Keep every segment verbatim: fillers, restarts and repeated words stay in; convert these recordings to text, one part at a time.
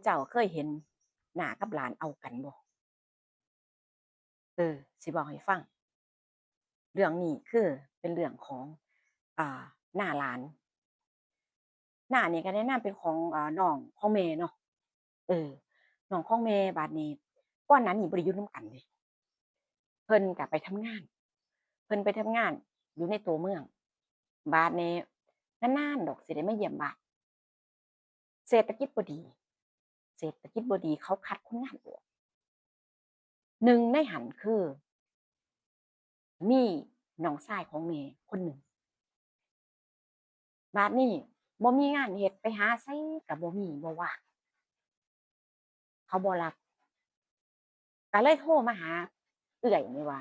เจ้าเคยเห็นน้ากับหลานเอากันบ่? เออ สิเว้าให้ฟัง เรื่องนี้คือเป็นเรื่องของ อ่า น้าหลาน น้านี่ก็แนะนำเป็นของ อ่า น้องของแม่เนาะ เออ น้องของแม่ บาดนี้ ก่อนหน้านี้บ่ได้อยู่นำกันเด้ เพิ่นก็ไปทำงาน เพิ่นไปทำงานอยู่ในตัวเมือง บาดนี้ นานๆ ดอกสิได้มาเยี่ยมบ้าน เศรษฐกิจบ่ดี เศรษฐกิจบ่ดี เขาคัดคนงานออก หนึ่งในหั้นคือ มีน้องชายของแม่คนหนึ่ง บาดนี้บ่มีงานเฮ็ด ไปหาไสก็บ่มี บ่ว่าง เขาบ่รับ ก็เลยโทรมาหาเอื้อยนี่ว่า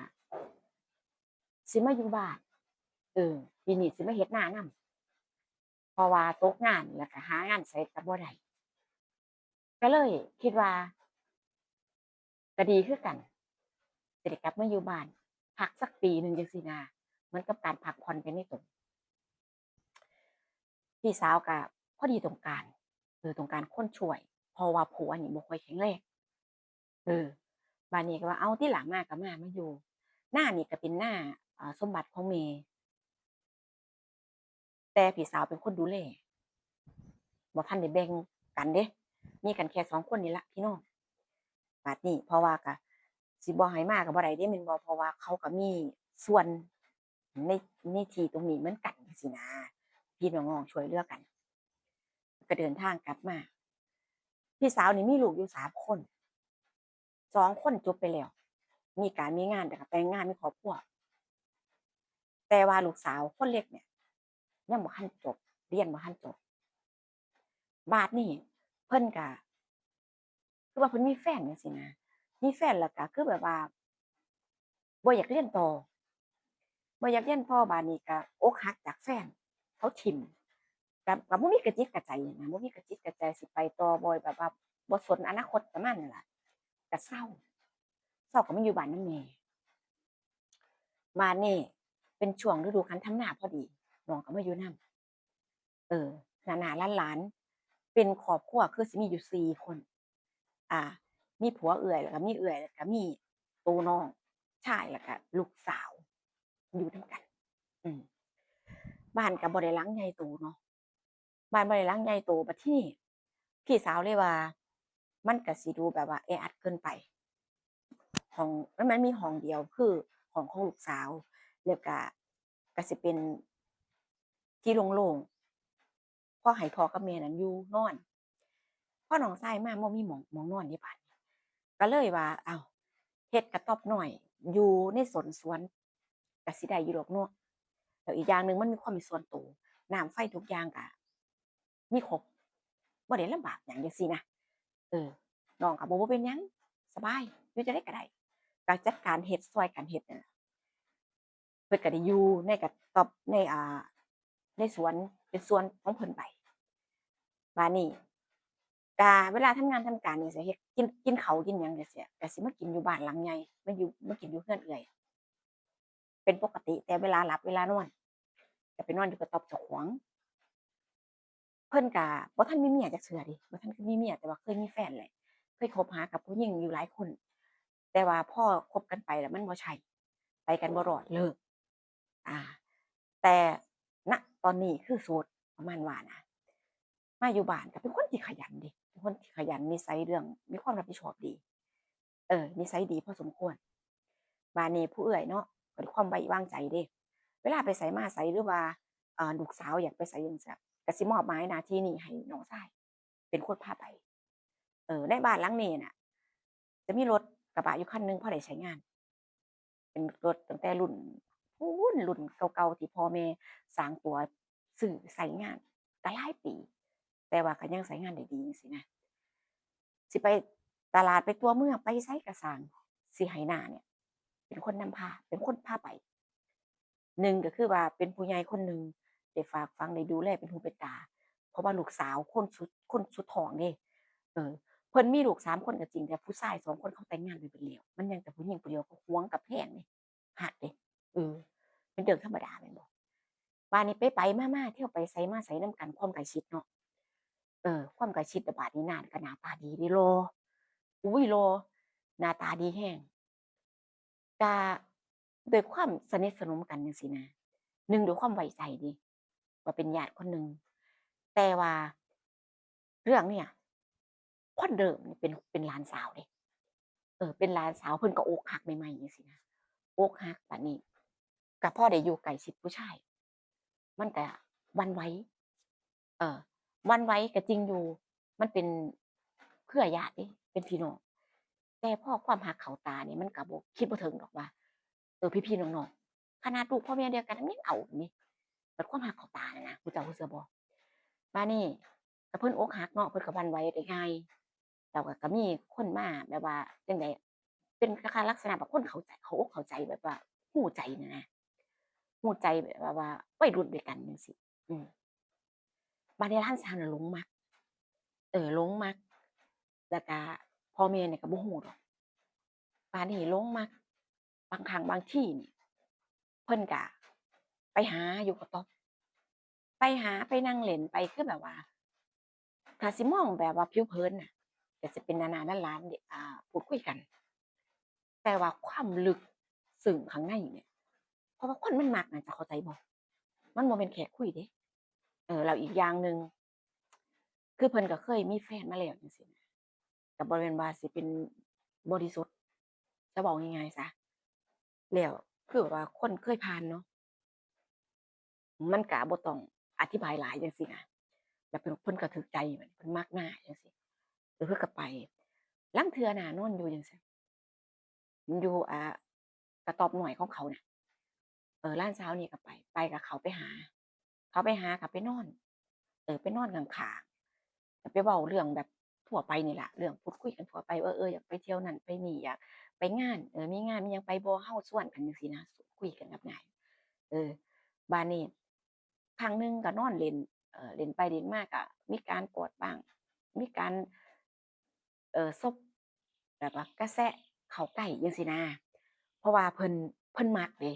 สิมาอยู่บ้าน เออ ปีนี้สิมาเฮ็ดนานำ เพราะว่าตกงานแล้วก็หางานไสก็บ่ได้ ก็เลยคิดว่า ก็ดีคือกัน สิได้กลับมาอยู่บ้าน พักสักปีหนึ่งจั่งซี้นะ เหมือนกับการพักผ่อนไปในตัว พี่สาวก็พอดีต้องการ เออ ต้องการคนช่วย เพราะว่าผัวนี่บ่ค่อยแข็งแรง เออ บาดนี้ก็ว่า เอาติล่ะ มาก็มา มาอยู่ นานี่ก็เป็นนา อ่า สมบัติของแม่ แต่พี่สาวเป็นคนดูแล บ่ทันได้แบ่งกันเด้ มีกันแค่สองคนนี่ละพี่น้อง บาดนี้ เพราะว่าก็สิบ่ให้มาก็บ่ได้เด้ แม่นบ่ เพราะว่าเขาก็มีส่วนใน ในที่ตรงนี้เหมือนกันจั่งซี้นะ พี่น้องๆ ช่วยเหลือกัน ก็เดินทางกลับมา พี่สาวนี่มีลูกอยู่สามคน สองคนจบไปแล้ว มีการมีงาน แล้วก็แต่งงานมีครอบครัว แต่ว่าลูกสาวคนเล็กเนี่ย ยังบ่ทันจบ เรียนบ่ทันจบ บาดนี้เพิ่นก็ คือว่าเพิ่นมีแฟนจั่งซี้นะ มีแฟนแล้วก็คือแบบว่า บ่อยากเรียนต่อ บ่อยากเรียนต่อ บาดนี้ก็อกหักจากแฟน เขาถิ่ม ก็ ก็บ่มีกระจิตกระใจนะ บ่มีกระจิตกระใจสิไปต่อ บ่ แบบว่าบ่สนอนาคตประมาณนั้นล่ะ ก็เซา เซาก็มาอยู่บ้านนำแม่ บาดนี้เป็นช่วงฤดูกาลทำนาพอดี น้องก็มาอยู่นำ เออ น้าๆ หลานๆ เป็นครอบครัวคือสิมีอยู่สี่คน อ่า มีผัวเอื้อย แล้วก็มีเอื้อย แล้วก็มีโตน้องชาย แล้วก็ลูกสาว อยู่นำกัน อืม บ้านก็บ่ได้หลังใหญ่โตเนาะ บ้านบ่ได้หลังใหญ่โต บัดทีนี้พี่สาวเลยว่า มันก็สิดูแบบว่าแออัดเกินไป ห้อง มัน มันมีห้องเดียว คือห้องของลูกสาว แล้วก็ ก็สิเป็นที่โล่งๆ พอให้พ่อกับแม่นั้นอยู่นอน พอน้องชายมาบ่มีหม่อง หม่องนอนเด้บาดนี้ ก็เลยว่า เอ้า เฮ็ดกระต๊อบน้อยอยู่ในโซนสวน ก็สิได้อยู่ดอกเนาะ แล้วอีกอย่างหนึ่งมันมีความเป็นส่วนตัว น้ำไฟทุกอย่างก็มีครบ บ่ได้ลำบากหยังจั่งซี้นะ เออ น้องก็บอก บ่เป็นหยัง สบาย อยู่จั่งใดก็ได้ ก็จัดการเฮ็ด ซ่อยกันเฮ็ดนั่นล่ะ เพิ่นก็ได้อยู่ในกระต๊อบ ใน อ่า ในสวน เป็นสวนของเพิ่นไป บาดนี้ ก็เวลาทำงานทำการจั่งซี้ เฮ็ด กิน กินข้าวกินหยังจั่งซี้ ก็สิมากินอยู่บ้านหลังใหญ่ มาอยู่ มากินอยู่เฮือนเอื้อย เป็นปกติ แต่เวลาหลับเวลานอน ก็ไปนอนอยู่กระต๊อบเจ้าของ เพิ่นก็บ่ทันมีเมียจักเทื่อเด้ บ่ทันมีเมีย แต่ว่าเคยมีแฟนแหละ เคยคบหากับผู้หญิงอยู่หลายคน แต่ว่าพอคบกันไปแล้วมันบ่ใช่ ไปกันบ่รอด เลิก อ่า แต่ ณ ตอนนี้คือโสด ประมาณว่านะ มาอยู่บ้านก็เป็นคนที่ขยันเด้ เป็นคนที่ขยัน นิสัยเรื่อง มีความรับผิดชอบดี เออ นิสัยดีพอสมควร บาดนี้ผู้เอื้อยเนาะ ก็ด้วยความไว้วางใจเด้ เวลาไปไสมาไส หรือว่า เอ่อ ลูกสาวอยากไปไสจั่งซี้ ก็สิมอบหมายหน้าที่นี้ให้น้องชาย เป็นคนพาไป เออ ในบ้านหลังนี้น่ะ จะมีรถกระบะอยู่คันหนึ่งพอได้ใช้งาน เป็นรถตั้งแต่รุ่น พู้น รุ่นเก่าๆ ที่พ่อแม่สร้างตัวซื้อใช้งาน ก็หลายปี แต่ว่าก็ยังใช้งานได้ดีจั่งซี้นะ สิไปตลาด ไปตัวเมือง ไปไสก็ซ่าง สิให้น้าเนี่ย เป็นคนนำพา เป็นคนพาไป หนึ่งก็คือว่าเป็นผู้ใหญ่คนหนึ่ง ได้ฝากฝัง ได้ดูแลเป็นหูเป็นตา เพราะว่าลูกสาวคนสุด คนสุดท้องเด้ เออ เพิ่นมีลูกสามคนก็จริง แต่ผู้ชายสองคนเขาแต่งงานไปเบิดแล้ว มันยังแต่ผู้หญิงผู้เดียว ก็หวงกับแพงเด้ ฮักเด้ เออ เป็นเรื่องธรรมดาแม่นบ่ บาดนี้ไปๆ มาๆ เที่ยวไปไสมาไสนำกัน ความใกล้ชิดเนาะ เออ ความใกล้ชิดระบาดนี้นานก็หน้าตาดีเด้ หล่อ อุ้ย หล่อ หน้าตาดีแฮง ก็ด้วยความสนิทสนมกันจั่งซี้นะ หนึ่งด้วยความไว้ใจเด้ ว่าเป็นญาติคนหนึ่ง แต่ว่าเรื่องเนี่ย คนเริ่มนี่เป็น เป็นหลานสาวเด้ เออ เป็นหลานสาว เพิ่นก็อกหักใหม่ๆจั่งซี้นะ อกหัก บัดนี้ ก็พอได้อยู่ใกล้ชิดผู้ชาย มันก็หวั่นไหว เออ หวั่นไหวก็จริงอยู่ มันเป็นเครือญาติเด้ เป็นพี่น้อง แต่พอความฮักเข้าตานี่ มันก็บ่ คิดบ่ถึงดอกว่า เออ พี่ๆน้องๆ ขนาดลูกพ่อแม่เดียวกันยังเอานี่ บัดความฮักเข้าตาน่ะนะ ผู้เจ้าผู้เชื่อบ่ บาดนี้ ก็เพิ่นอกหักเนาะ เพิ่นก็หวั่นไหวได้ง่าย แล้วก็ ก็มีคนมาแบบว่าจั่งใด เป็นคล้ายๆลักษณะแบบคนเข้าใจ เข้าอกเข้าใจ แบบว่าฮู้ใจน่ะนะ ฮู้ใจแบบว่าวัยรุ่นด้วยกันจั่งซี้ อืม บาดนี้หลานสาวน่ะหลงมัก เออ หลงมัก แล้วก็พ่อแม่นี่ก็บ่ฮู้ดอก บาดนี้หลงมัก บางครั้งบางทีนี่ เพิ่นก็ไปหาอยู่กระต๊อบ ไปหา ไปนั่งเล่นไป คือแบบว่า ถ้าสิมองแบบว่าผิวเผินน่ะ ก็สิเป็นหน้าๆหลานๆ เดะ อ่า พูดคุยกัน แต่ว่าความลึกซึ้งข้างในเนี่ย เพราะว่าคนมันมักน่ะ เจ้าเข้าใจบ่ มันบ่แม่นแค่คุยเด้ เออ แล้วอีกอย่างหนึ่ง คือเพิ่นก็เคยมีแฟนมาแล้วจั่งซี้นะ ก็บ่แม่นว่าสิเป็นบริสุทธิ์ จะเว้าง่ายๆซะ แล้วคือแบบว่าคนเคยผ่านเนาะ มันก็บ่ต้องอธิบายหลายจั่งซี้นะ แล้วเพิ่น เพิ่นก็ถูกใจ เพิ่นมักหน้าจั่งซี้ เออ เพิ่นก็ไป ลางเทื่อน่ะนอนอยู่จั่งซี้ มันอยู่ อ่า กระต๊อบน้อยของเขาน่ะ เออ หลานสาวนี่ก็ไป ไปก็เข้าไปหา เข้าไปหาก็ไปนอน เออ ไปนอนข้างๆ ก็ไปเว้าเรื่องแบบทั่วไปนี่ล่ะ เรื่องพูดคุยกันทั่วไป เออ เออ อยากไปเที่ยวนั่นไปนี่ อยากไปงาน เออ มีงานมีหยังไปบ่ เฮาชวนกันจั่งซี้นะ คุยกันกับนาย เออ บาดนี้ ครั้งหนึ่งก็นอนเล่น เอ่อ เล่นไปเล่นมาก็มีการกอดบ้าง มีการ เอ่อ ซบ แบบว่ากระแซะเข้าใกล้จั่งซี้นะ เพราะว่าเพิ่น เพิ่นมักเด้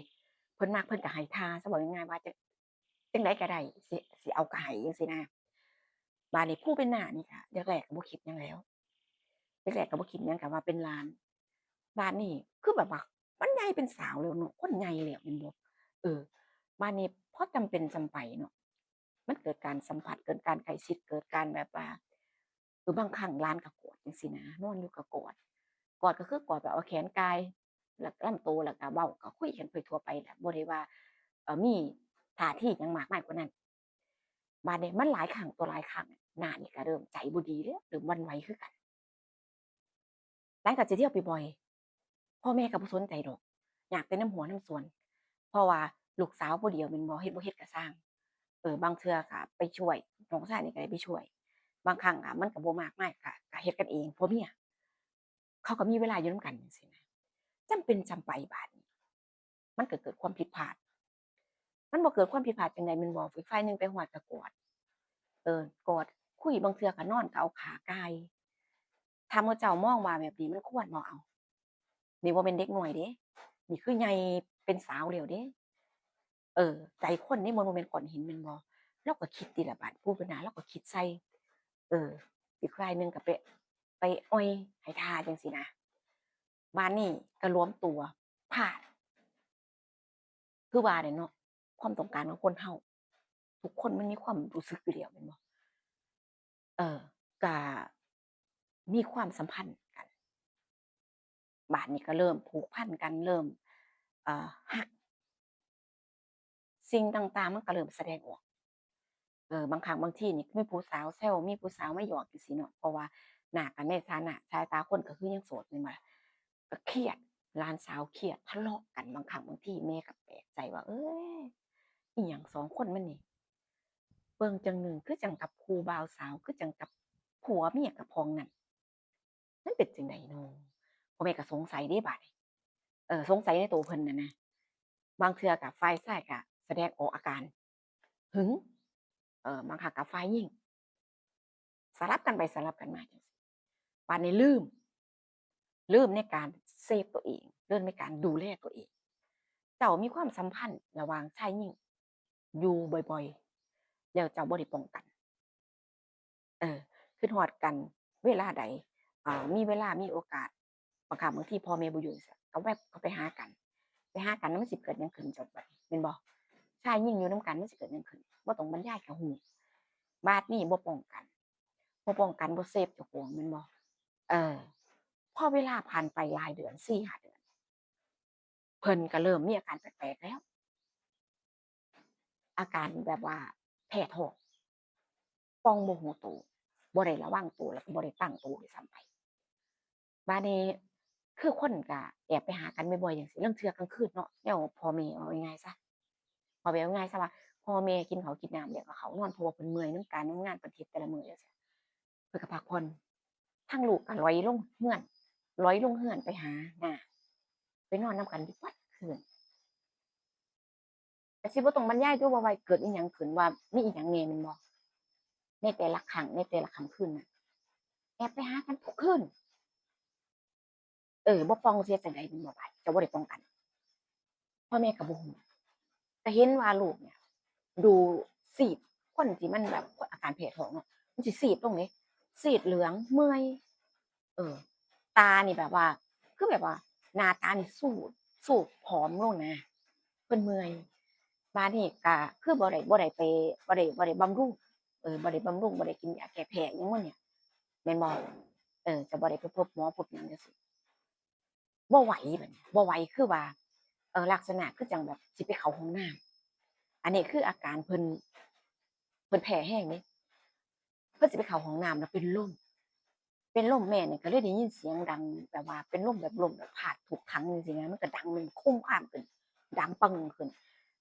เพิ่นมักเพิ่นก็ให้ท่า ซะเว้าง่ายๆว่าจั่ง จั่งใดก็ได้ สิ สิเอาก็ให้จั่งซี้นะ บาดนี้ผู้เป็นน้านี่ก็แรกๆก็บ่คิดหยังแล้ว แรกๆก็บ่คิดหยัง ก็ว่าเป็นหลาน บาดนี้คือแบบว่ามันใหญ่เป็นสาวแล้วเนาะ คนใหญ่แล้วแม่นบ่ เออ บาดนี้พอจำเป็นจำไปเนาะ มันเกิดการสัมผัส เกิดการใกล้ชิด เกิดการแบบว่า เออ บางครั้งหลานก็กอดจั่งซี้นะ นอนอยู่ก็กอด กอดก็คือกอดแบบเอาแขนก่าย แล้วลำโต แล้วก็เว้า ก็คุยกันไปทั่วไปแหละ บ่ได้ว่า เอ่อ มีท่าทีหยังมากมายกว่านั้น บาดนี้มันหลายครั้งต่อหลายครั้ง น้านี่ก็เริ่มใจบ่ดีเด้ เริ่มหวั่นไหวคือกัน หลานก็สิเที่ยวไปบ่อย พ่อแม่ก็บ่สนใจดอก อยากแต่นำหัวนำส่วน เพราะว่าลูกสาวผู้เดียวแม่นบ่ เฮ็ดบ่เฮ็ดก็ซ่าง เออ บางเทื่อก็ไปช่วย น้องชายนี่ก็ได้ไปช่วย บางครั้งก็มันก็บ่มากมาย ก็ ก็เฮ็ดกันเองผัวเมีย เขาก็มีเวลาอยู่นำกันจั่งซี้นะ จำเป็นจำไปบาดนี้ มันก็เกิดความผิดพลาด มันบ่เกิดความผิดพลาดจั่งใดแม่นบ่ อีกฝ่ายหนึ่งไปฮอดก็กอด เออ กอด คุย บางเทื่อก็นอนก็เอาขาก่าย ถ้าหมู่เจ้ามองว่าแบบนี้มันควรบ่ เอ้า นี่บ่แม่นเด็กน้อยเด้ นี่คือใหญ่เป็นสาวแล้วเด้ เออ ใจคนนี่มันบ่แม่นก้อนหินแม่นบ่ ลาวก็คิดติล่ะบาด ผู้เป็นน้าลาวก็คิดใส่ เออ อีกฝ่ายหนึ่งก็ไป ไปอ่อยให้ท่าจั่งซี้นะ บาดนี้ก็หลวมตัว พลาด คือว่าแหละเนาะ ความต้องการของคนเฮา ทุกคนมันมีความรู้สึกอยู่แล้วแม่นบ่ เออ ก็มีความสัมพันธ์กัน บาดนี้ก็เริ่มผูกพันกัน เริ่ม เอ่อ ฮัก สิ่งต่างๆมันก็เริ่มแสดงออก เออ บางครั้งบางทีนี่มีผู้สาวแซว มีผู้สาวมาหยอกจั่งซี้เนาะ เพราะว่าหน้าก็ในฐานะสายตาคนก็คือยังโสดแม่นบ่ล่ะ ก็เครียด หลานสาวเครียด ทะเลาะกัน บางครั้งบางทีแม่ก็แปลกใจว่า เอ้ย อิหยังสองคนมันนี่ เบิ่งจั่งหนึ่งคือจั่งกับคู่บ่าวสาว คือจั่งกับผัวเมียกับพ้องนั่น มันเป็นจั่งใดน้อ พ่อแม่ก็สงสัยเด้บาดนี้ เออ สงสัยในตัวเพิ่นน่ะนะ บางเทื่อก็ฝ่ายชายก็แสดงออกอาการหึง เออ บางครั้งก็ฝ่ายหญิง สลับกันไปสลับกันมาจั่งซี้ บาดนี้ลืม ลืมในการเซฟตัวเอง ลืมในการดูแลตัวเอง เจ้ามีความสัมพันธ์ระหว่างชายหญิงอยู่บ่อยๆ แล้วเจ้าบ่ได้ป้องกัน เออ คิดฮอดกันเวลาใด อ่า มีเวลามีโอกาส บางครั้งบางทีพ่อแม่บ่อยู่จั่งซี้ ก็แว็บเข้าไปหากัน ไปหากันแล้วมันสิเกิดหยังขึ้น จั่งซี้ แม่นบ่ ชายหญิงอยู่นำกันมันสิเกิดหยังขึ้น บ่ต้องบรรยายก็ฮู้ บาดนี้บ่ป้องกัน บ่ป้องกัน บ่เซฟเจ้าของ แม่นบ่ เออ พอเวลาผ่านไปหลายเดือน สี่ห้าเดือน เพิ่นก็เริ่มมีอาการแปลกๆแล้ว อาการแบบว่าแพ้ท้อง ป่องบ่ฮู้โต บ่ได้ระวังโต แล้วก็บ่ได้ตั้งโตด้วยซ้ำไป บาดนี้ คือคนก็แอบไปหากันบ่อยๆจั่งซี้ ลางเทื่อกลางคืนเนาะ แนวพ่อแม่ เว้าง่ายๆซะ พ่อแม่ เว้าง่ายซะว่า พ่อแม่กินข้าวกินน้ำแล้วก็เข้านอน เพราะว่าเพิ่นเมื่อยนำการนำงานเพิ่นเฮ็ดแต่ละมื้อจั่งซี้ เพิ่นก็พักผ่อน ทางลูกก็ลอยลงเฮือน ลอยลงเฮือนไปหาน้า ไปนอนนำกันอยู่เบิดคืน ก็สิบ่ต้องบรรยายตัวว่า ว่าเกิดอีหยังขึ้น ว่ามีอีหยังแหน่แม่นบ่ ในแต่ละครั้ง ในแต่ละค่ำคืนน่ะ แอบไปหากันทุกคืน เออ บ่ป่องสิเฮ็ดจั่งใด๋แม่นบ่ บาดนี้ เจ้าบ่ได้ป้องกัน พ่อแม่ก็บ่ฮู้ ก็เห็นว่าลูกเนี่ย ดูซีด คนที่มันแบบอาการแพ้ท้องเนาะ มันสิซีดลงเด้ ซีดเหลือง เมื่อย เออ ตานี่แบบว่า คือแบบว่า หน้าตานี่ซูด ซูดผอมลงนะ เพิ่นเมื่อย บาดนี้ก็คือบ่ได้ บ่ได้ไป บ่ได้ บ่ได้บำรุง เออ บ่ได้บำรุง บ่ได้กินยาแก้แพ้อิหยังมื้อเนี่ย แม่นบ่ เออ จะบ่ได้ไปพบหมอพบหยังจั่งซี้ บ่ไหวบัดนี้ บ่ไหวคือว่า เอ่อ ลักษณะคือจั่งแบบสิไปเข้าห้องน้ำ อันนี้คืออาการเพิ่น เพิ่นแพ้แฮงเด้ เพิ่นสิไปเข้าห้องน้ำแล้วเป็นลม เป็นลม แม่นี่ก็เลยได้ยินเสียงดัง แบบว่าเป็นลมแบบลมแบบพาดถูกถังจั่งซี้นะ มันก็ดัง มันโครมครามขึ้น ดังปึ้งขึ้น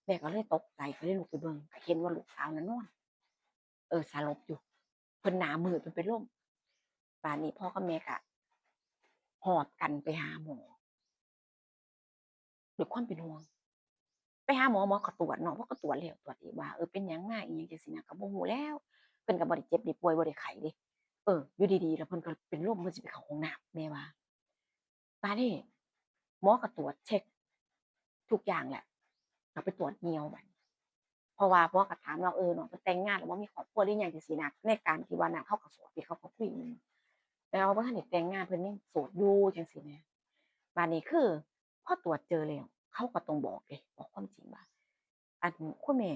แม่ก็เลยตกใจ ก็เลยลุกไปเบิ่ง ก็เห็นว่าลูกสาวน่ะนอน เออ สลบอยู่ เพิ่นหน้ามืด เพิ่นเป็นลม บาดนี้พ่อกับแม่ก็หอบกันไปหาหมอ ด้วยความเป็นห่วง ไปหาหมอ หมอก็ตรวจเนาะ พอก็ตรวจแล้วตรวจอีกว่า เออ เป็นหยังมา อีหยังจั่งซี้นะ ก็บ่ฮู้แล้ว เพิ่นก็บ่ได้เจ็บได้ป่วย บ่ได้ไข้เด้ เออ อยู่ดีๆ แล้วเพิ่นก็เป็นลม เพิ่นสิไปเข้าห้องน้ำ แม่ว่า บาดนี้ หมอก็ตรวจเช็กทุกอย่างแหละ ก็ไปตรวจเหี่ยวบัดนี้ เพราะว่าหมอก็ถามว่า เออ น้องเพิ่นแต่งงานแล้วบ่มีครอบครัวหรือหยังจั่งซี้นะ ในการที่ว่านะ เขาก็โสด ที่เขาก็คุยอยู่ แต่ว่าบ่ทันได้แต่งงาน เพิ่นยังโสดอยู่จั่งซี้นะ บาดนี้คือ พอตรวจเจอแล้ว เขาก็ต้องบอกเด้ บอกความจริงว่า อัน คุณแม่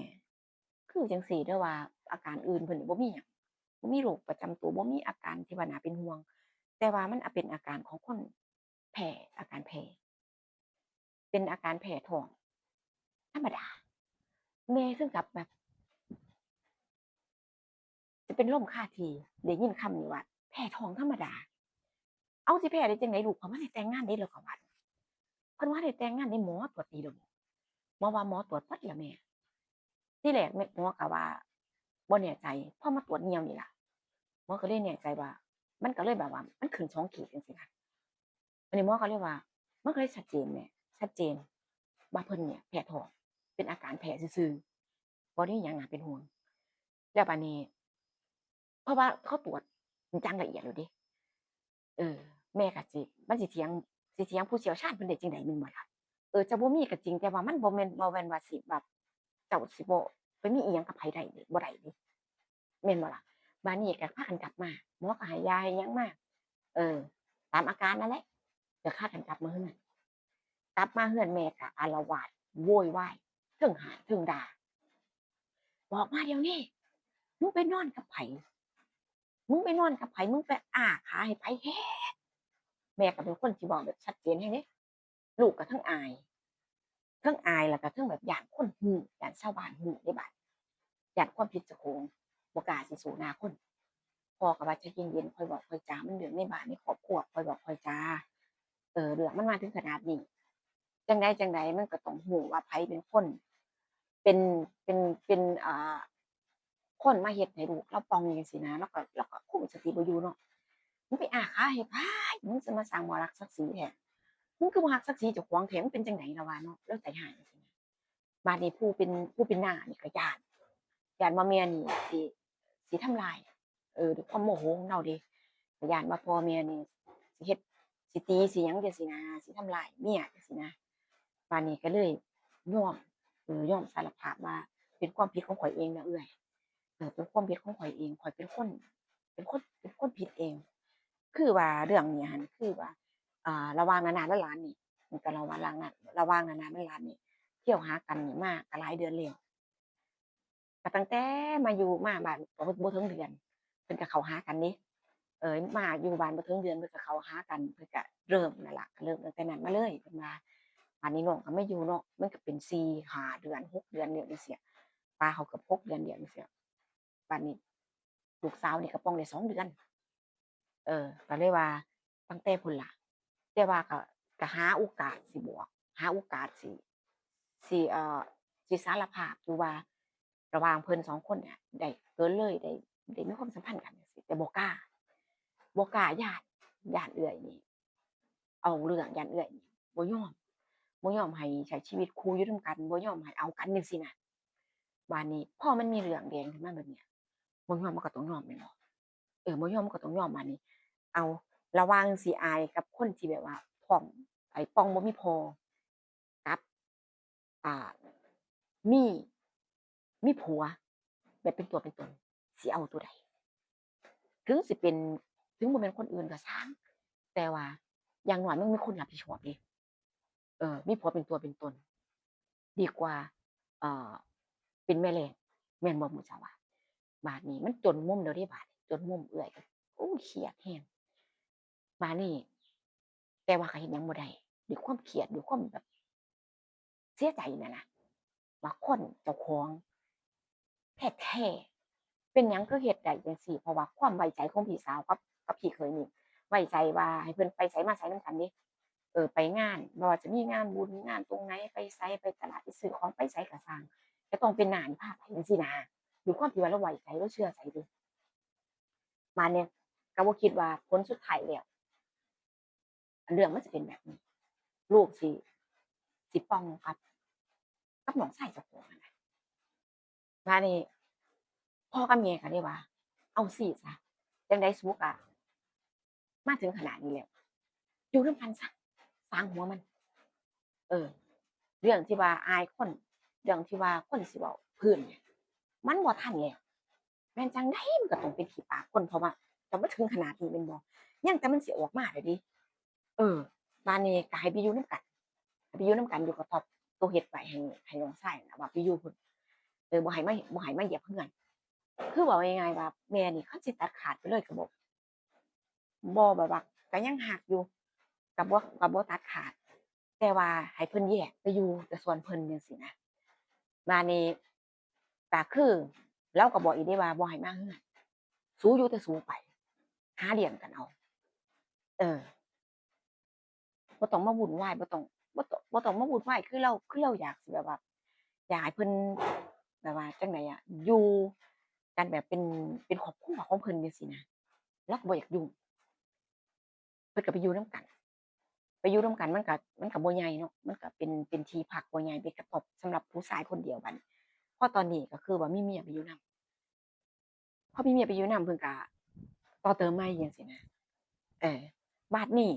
คือจั่งซี้เด้อว่า อาการอื่นเพิ่นนี่บ่มีหยัง บ่มีโรคประจำตัว บ่มีอาการที่ว่าน่าเป็นห่วง แต่ว่ามันเป็นอาการของคนแพ้ อาการแพ้ เป็นอาการแพ้ท้องธรรมดา แม่ถึงกับแบบ จะเป็นลมคาที่ ได้ยินคำนี้ว่า แพ้ท้องธรรมดา เอา สิแพ้ได้จั่งใด๋ ลูกข้อยบ่ทันได้แต่งงานเด้ แล้วก็ว่า เพิ่นบ่ทันได้แต่งงานเด้ หมอตรวจดีแล้วบ่ หมอว่าหมอตรวจเบิดแล้วแม่ ทีแรกแม่ หมอก็ว่าบ่แน่ใจ พอมาตรวจเหี่ยวนี่ล่ะ หมอก็เลยแน่ใจว่า มันก็เลยแบบว่ามันขึ้นสองขีดจั่งซี้นะ อันนี้หมอก็เลยว่า มันก็เลยชัดเจนแม่ ชัดเจนว่าเพิ่นเนี่ยแพ้ท้อง เป็นอาการแพ้ซื่อๆ บ่ได้มีหยังน่าเป็นห่วง แล้วบาดนี้ เพราะว่าเขาตรวจอย่างละเอียดแล้วเด้ เออ แม่ก็สิ มันสิเถียง สิเถียงผู้เชี่ยวชาญเพิ่นได้จั่งใด๋แม่นบ่ล่ะ เออ จะบ่มีก็จริง แต่ว่ามันบ่แม่น บ่แม่นว่าสิแบบ เจ้าสิบ่ไปมีอีหยังกับไผได้เด้ บ่ได้เด้ แม่นบ่ล่ะ บาดนี้ก็พากันกลับมา หมอก็ให้ยาให้หยังมา เออ ตามอาการนั่นแหละ ก็พากันกลับมาเฮือน กลับมาเฮือนแม่ก็อาละวาดโวยวาย เทิงฮ้ายเทิงด่า ออกมาเดี๋ยวนี้ มึงไปนอนกับไผ มึงไปนอนกับไผ มึงไปอ้าขาให้ไผเห็น แม่ก็เป็นคนที่เว้าแบบชัดเจนแฮงเด้ ลูกก็เทิงอาย เทิงอายแล้วก็เทิงแบบย้านคนฮู้ ย้านชาวบ้านฮู้เด้บาด ย้านความผิดเจ้าของ บ่กล้าสิสู้หน้าคน พ่อก็ว่า ใจเย็นๆ ค่อยเว้าค่อยจา มันเรื่องในบ้านในครอบครัว ค่อยเว้าค่อยจา เออ เรื่องมันมาถึงขนาดนี้ จั่งใด๋จั่งใด๋มันก็ต้องฮู้ว่าไผเป็นคน เป็น เป็น เป็น อ่า คนมาเฮ็ดให้ลูกลาวป่องจั่งซี้นะ ลาวก็ ลาวก็คุมสติบ่อยู่เนาะ มึงไปอ้าขาให้ไผ มึงสิมาสร้างบ่ฮักศักดิ์ศรีแท้ มึงคือบ่ฮักศักดิ์ศรีเจ้าของแท้ มึงเป็นจั่งใด๋ ลาวว่าเนาะ ลาวใจฮ้ายจั่งซี้นะ บาดนี้ผู้เป็น ผู้เป็นน้านี่ก็ย้าน ย้านว่าแม่นี่สิ สิทำร้าย เออ ด้วยความโมโหของลาวเด้ ก็ย้านว่าพ่อแม่นี่สิเฮ็ด สิตีสิหยังจั่งซี้นะ สิทำร้ายเมียจั่งซี้นะ บาดนี้ก็เลยยอม เออ ยอมสารภาพว่าเป็นความผิดของข้อยเองนะเอื้อย เออ เป็นความผิดของข้อยเอง ข้อยเป็นคน เป็นคนเป็นคนผิดเอง คือว่าเรื่องนี้หั่นคือว่า อ่า ระหว่างนานาและหลานนี่ มันก็ระหว่างนานา ระหว่างนานาและหลานนี่ เที่ยวหากันนี่มาก็หลายเดือนแล้ว ก็ตั้งแต่มาอยู่มาบ้านบ่ บ่ถึงเดือน เพิ่นก็เข้าหากันเด้ เออ มาอยู่บ้านบ่ถึงเดือนเพิ่นก็เข้าหากัน เพิ่นก็เริ่มนั่นล่ะ ก็เริ่มตั้งแต่นั้นมาเลย เพิ่นว่า บาดนี้น้องก็มาอยู่เนาะ มันก็เป็นสี่ห้าเดือน หกเดือนแล้วจั่งซี้ ปาเข้าเกือบหกเดือนแล้วจั่งซี้ บาดนี้ ลูกสาวนี่ก็ป่องได้สองเดือน เออ ก็เลยว่าตั้งแต่พุ้นล่ะ แต่ว่าก็ ก็หาโอกาสสิบอก หาโอกาสสิ สิ เอ่อ สิสารภาพอยู่ว่า ระหว่างเพิ่นสองคนเนี่ย ได้เกินเลย ได้ ได้มีความสัมพันธ์กันจั่งซี้ แต่บ่กล้า บ่กล้า ย้าน ย้านเอื้อยนี่ เอาเรื่อง ย้านเอื้อยนี่บ่ยอม บ่ยอมให้ใช้ชีวิตคู่อยู่นำกัน บ่ยอมให้เอากันจั่งซี้นะ บาดนี้พอมันมีเรื่องแดงขึ้นมาแบบเนี้ย บ่ยอมมันก็ต้องยอมแม่นบ่ เออ บ่ยอมมันก็ต้องยอม บาดนี้ เอา ระหว่างสิอายกับคนที่แบบว่าท้อง ไอ้ ป่องบ่มีพ่อ กับ อ่า มี มีผัว แบบเป็นตัวเป็นตน สิเอาตัวใด ถึงสิเป็น ถึงบ่แม่นคนอื่นก็ซ่าง แต่ว่าอย่างน้อยมันมีคนรับผิดชอบเด้ เออ มีผัวเป็นตัวเป็นตน ดีกว่า เอ่อ เป็นแม่แล้ง แม่นบ่หมู่เจ้าว่า บาดนี้มันจนมุมแล้วเด้ บาดนี้จนมุมเอื้อยก็ โอ้ย เครียดแฮง บาดนี้ แต่ว่าก็เฮ็ดหยังบ่ได้ ด้วยความเครียด ด้วยความแบบ เสียใจนั่นนะ ว่าคนเจ้าของแท้ๆ เป็นหยังคือเฮ็ดได้จั่งซี้ เพราะว่าความไว้ใจของพี่สาวกับ กับพี่เขยนี่ ไว้ใจว่าให้เพิ่นไปไสมาไสนำกันเด้ เออ ไปงาน บ่ว่าจะมีงานบุญ งานตรงไหน ไปไส ไปตลาด ไปซื้อของ ไปไสก็ซ่าง ก็ต้องเป็นน้านี่พาไปจั่งซี้นะ ด้วยความที่ว่าเราไว้ใจ เราเชื่อใจเด้ บาดนี้ก็บ่คิดว่าผลสุดท้ายแล้ว เรื่องมันสิเป็นแบบนี้ ลูกสิ สิป่องกับ กับน้องชายเจ้าของนั่นน่ะ บาดนี้ พ่อกับแม่ก็เลยว่า เอาจั่งซี้ซะ จั่งใดสูก็มาถึงขนาดนี้แล้ว อยู่นำกันซะ ซ่างหัวมัน เออ เรื่องที่ว่าอายคน เรื่องที่ว่าคนสิเว้าพื้นเนี่ย มันบ่ทันแล้ว แม่นจั่งใดมันก็ต้องเป็นขี้ปากคน เพราะว่าก็มาถึงขนาดนี้แม่นบ่ ยังแต่มันสิออกมาแล้วเด้ เออ บาดนี้ก็ให้ไปอยู่นำกัน ให้ไปอยู่นำกัน อยู่กระต๊อบ โตเฮ็ดไว้ให้ ให้น้องชายน่ะ ว่าไปอยู่พุ้น เออ บ่ให้มา บ่ให้มาเหยียบเฮือน คือเว้าง่ายๆว่าแม่นี่คันสิตัดขาดไปเลยก็บ่ บ่แบบว่าก็ยังฮักอยู่ ก็บ่ ก็บ่ตัดขาด แต่ว่าให้เพิ่นแยกไปอยู่แต่ส่วนเพิ่นจั่งซี้นะ บาดนี้ก็คือลาวก็บอกอีกเด้ว่าบ่ให้มาเฮือน สูอยู่แต่สูไป หาเลี้ยงกันเอา เออ บ่ต้องมาวุ่นวาย บ่ต้อง บ่ต้อง บ่ต้องมาวุ่นวาย คือลาว คือลาวอยากสิแบบว่า อยากให้เพิ่นแบบว่าจั่งใดอะ อยู่กันแบบเป็น เป็นครอบครัวของเพิ่นจั่งซี้นะ ลาวก็บ่อยากยุ่ง เพิ่นก็ไปอยู่นำกัน ไปอยู่นำกันมันก็ มันก็บ่ใหญ่เนาะ มันก็เป็น เป็นที่พักบ่ใหญ่ เป็นกระต๊อบสำหรับผู้ชายคนเดียว บาดนี้ พอตอนนี้ก็คือว่ามีเมียไปอยู่นำ พอมีเมียไปอยู่นำเพิ่นก็ต่อเติมใหม่จั่งซี้นะ เออ บาดนี้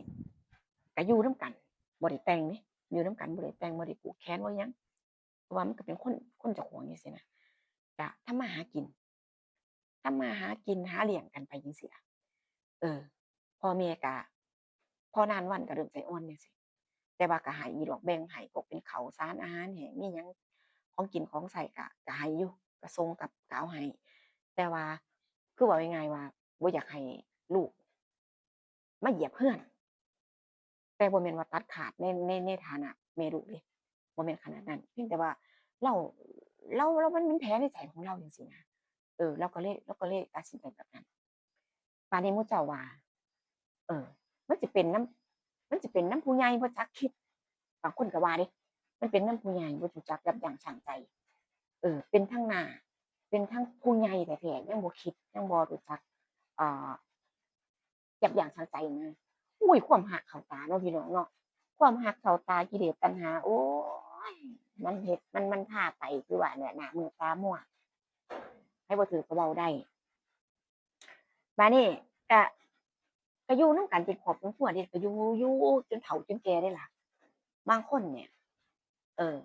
ก็อยู่นำกัน บ่ได้แต่งเด้ อยู่นำกันบ่ได้แต่ง บ่ได้ผูกแขน บ่หยัง เพราะว่ามันก็เป็นคน คนเจ้าของจั่งซี้นะ ก็ทำมาหากิน ทำมาหากิน หาเลี้ยงกันไปจั่งซี้ล่ะ เออ พ่อแม่ก็ พอนานวันก็เริ่มใจอ่อนจั่งซี้ แต่ว่าก็ให้อยู่ดอก แบ่งให้ พวกเป็นข้าวสารอาหารแห้ง มีหยัง ของกินของใช้ก็ ก็ให้อยู่ ก็ส่งกับ ก็เอาให้ แต่ว่า คือเว้าง่ายๆว่าบ่อยากให้ลูกมาเหยียบเฮือน แต่บ่แม่นว่าตัดขาดใน ใน ในฐานะแม่ลูกเด้ บ่แม่นขนาดนั้น เพียงแต่ว่าลาว ลาว ลาวมัน มันแผลในใจของลาวจั่งซี้นะ เออ ลาวก็เลย ลาวก็เลยตัดสินใจแบบนั้น บาดนี้หมู่เจ้าว่า เออ มันสิเป็นนำ มันสิเป็นนำผู้ใหญ่บ่จักคิด บางคนก็ว่าเด้ มันเป็นนำผู้ใหญ่บ่รู้จักยับยั้งชั่งใจ เออ เป็นทั้งน้า เป็นทั้งผู้ใหญ่แท้ๆ ยังบ่คิด ยังบ่รู้จัก เอ่อ ยับยั้งชั่งใจนะ อุ้ย ความฮักเข้าตาเนาะพี่น้องเนาะ ความฮักเข้าตา กิเลสตัณหา โอ้ย มันเฮ็ด มัน มันพาไป คือว่าเนี่ย หน้ามืดตามัว ไผบ่ถืกก็เว้าได้ บาดนี้ก็ ก็อยู่นำกันเป็นครอบเป็นครัวเด้ ก็อยู่ อยู่จนเฒ่าจนแก่เด้ล่ะ บางคนเนี่ย เออ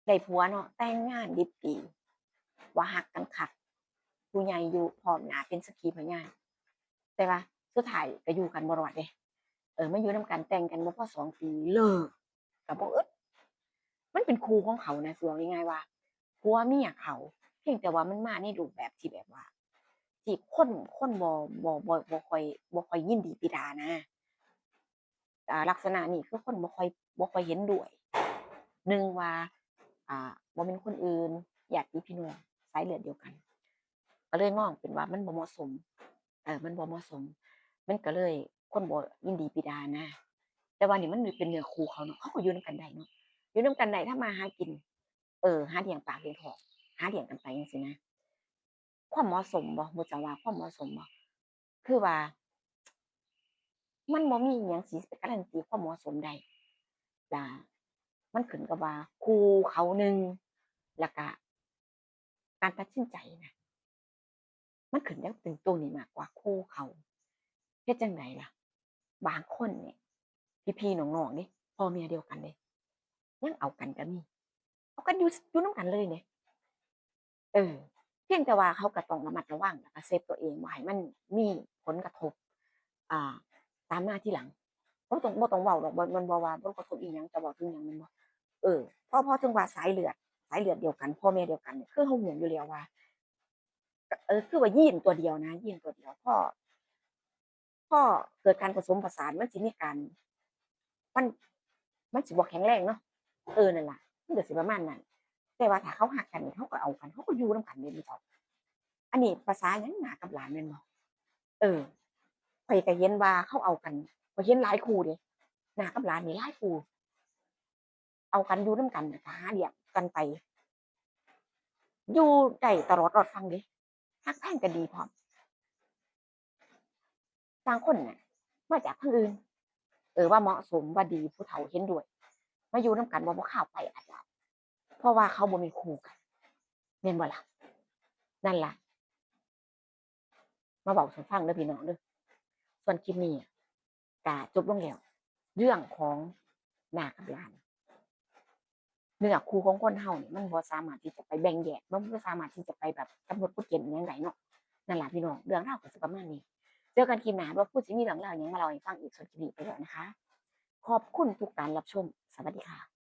ได้ผัวเนาะ แต่งงานดิบดี ว่าฮักกันคัก ผู้ใหญ่อยู่พร้อมหน้าเป็นสักขีพยาน แต่ว่าสุดท้ายก็อยู่กันบ่รอดเด้ เออ มาอยู่นำกันแต่งกันบ่พอสองปีเลิก ก็บ่อึด มันเป็นคู่ของเขานะ สิเว้าง่ายๆว่า ผัวเมียเขา เพียงแต่ว่ามันมาในรูปแบบที่แบบว่า ที่คน คนบ่ บ่ บ่ บ่ค่อย บ่ค่อยยินดีปิดานะ อ่า ลักษณะนี้คือคนบ่ค่อย บ่ค่อยเห็นด้วย หนึ่งว่า อ่า บ่แม่นคนอื่น ญาติพี่น้องสายเลือดเดียวกัน ก็เลยมองเป็นว่ามันบ่เหมาะสม เออ มันบ่เหมาะสม มันก็เลยคนบ่ยินดีปิดานะ แต่ว่านี่มันเป็นเนื้อคู่เขาเนาะ เขาก็อยู่นำกันได้เนาะ อยู่นำกันได้ ทำมาหากิน เออ หาเลี้ยงปากเลี้ยงท้อง หาเลี้ยงกันไปจั่งซี้นะ ความเหมาะสมบ่ หมู่เจ้าว่าความเหมาะสมบ่ คือว่า มันบ่มีอิหยังสิไปการันตีความเหมาะสมได้ ล่ะ มันขึ้นกับว่าคู่เขาหนึ่ง แล้วก็การตัดสินใจนะ มันขึ้นกับตรงนี้มากกว่าคู่เขา เฮ็ดจั่งใดล่ะ บางคนเนี่ย พี่ๆ น้องๆ เด้ พ่อแม่เดียวกันเด้ ยังเอากันก็มี เอากันอยู่ อยู่นำกันเลยเด้ เออ เพียงแต่ว่าเขาก็ต้องระมัดระวัง แล้วก็เซฟตัวเอง บ่ให้มันมีผลกระทบ อ่า ตามมาทีหลัง บ่ต้อง บ่ต้องเว้าดอก บ่ มันบ่ว่าผลกระทบอีหยัง จะเว้าถึงหยังแม่นบ่ เออ พอ พอถึงว่าสายเลือด สายเลือดเดียวกัน พ่อแม่เดียวกันเนี่ย คือเราฮู้อยู่แล้วว่า เออ คือว่ายีนตัวเดียวนะ ยีนตัวเดียว พอ พอเกิดการผสมผสาน มันสิมีการ มัน มันสิบ่แข็งแรงเนาะ เออ นั่นล่ะ มันก็สิประมาณนั้น แต่ว่าถ้าเขาฮักกันนี่ เขาก็เอากัน เขาก็อยู่นำกันเด้หมู่เจ้า อันนี้ภาษาหยัง หน้ากับหลานแม่นบ่ เออ ข้อยก็เห็นว่าเขาเอากัน ข้อยเห็นหลายคู่เด้ หน้ากับหลานนี่หลายคู่ เอากันอยู่นำกัน แล้วก็หาเลี้ยงกันไป อยู่ได้ตลอดรอดฟังเด้ ฮักแพงกันดีพร้อม บางคนน่ะ มาจากทางอื่น เออ ว่าเหมาะสม ว่าดี ผู้เฒ่าเห็นด้วย มาอยู่นำกัน บ่ บ่คาวไปอาจจะ เพราะว่าเขาบ่มีคู่กัน แม่นบ่ล่ะ นั่นล่ะ มาเว้าสู่ฟังเด้อพี่น้องเด้อ ส่วนคลิปนี้ก็จบลงแล้ว เรื่องของหน้ากับหลาน เนื้อคู่ของคนเฮานี่มันบ่สามารถที่จะไปแบ่งแยก มันบ่สามารถที่จะไปแบบกำหนดกฎเกณฑ์อิหยังได้เนาะ นั่นล่ะพี่น้อง เรื่องราวก็สิประมาณนี้ เจอกันคลิปหน้า บ่พูดสิมีเรื่องราวหยังมาเล่าให้ฟังอีก ส่วนคลิปนี้ไปแล้วนะคะ ขอบคุณทุกการรับชม สวัสดีค่ะ